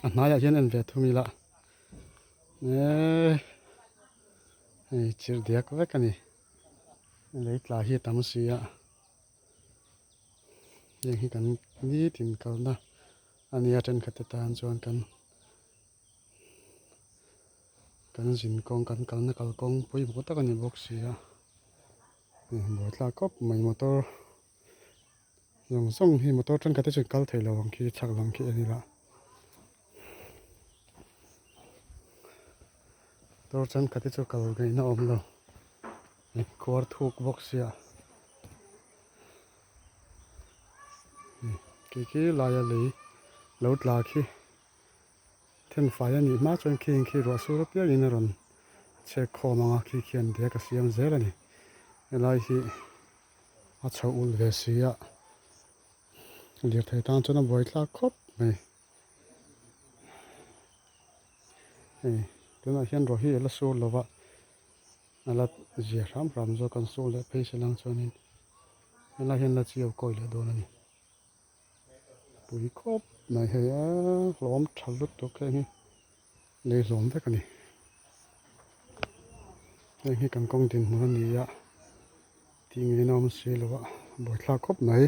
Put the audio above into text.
A hnaiah hian en ve thung ila eee hei chirh diak vek a ni lei tla hi a tam si a heng hi kan nitin kalna a nia thenkhat te tan chuan kan kan zin kawng kan kalna kalkawng pawimawh tak a ni bawk si a buaithlak khawp mai motor. Zawng zawng hi motor thenkhat te chuan kal thei lo ang khi chhak lam khi a ni la. Motor thenkhat te chu kal ngaihna awm lo. Khuar thuk bawk sia. Khi khi laia lei lo tla khi thenfai a nih hma chuan khing khi ruah sur apiangin a rawn chhek khawm ang a khi khian dek a siam zel a ni. Helai hi. A chho ul ve si a, lirthei tan chuan a buai thlak khawp mai. Hei tunah hian ruah hi a la sur lo va, a la zia hram hram zawk an sur leh phei se lang chuanin helai hian la chiau kawi leh dawn a ni. Pui khawp mai hei a hlawm tha lutuk heng hi lei hlawm vek a ni. Heng hi kan kawng dinhmun a ni a tih ngei na awm si lo a buaithlak khawp mai.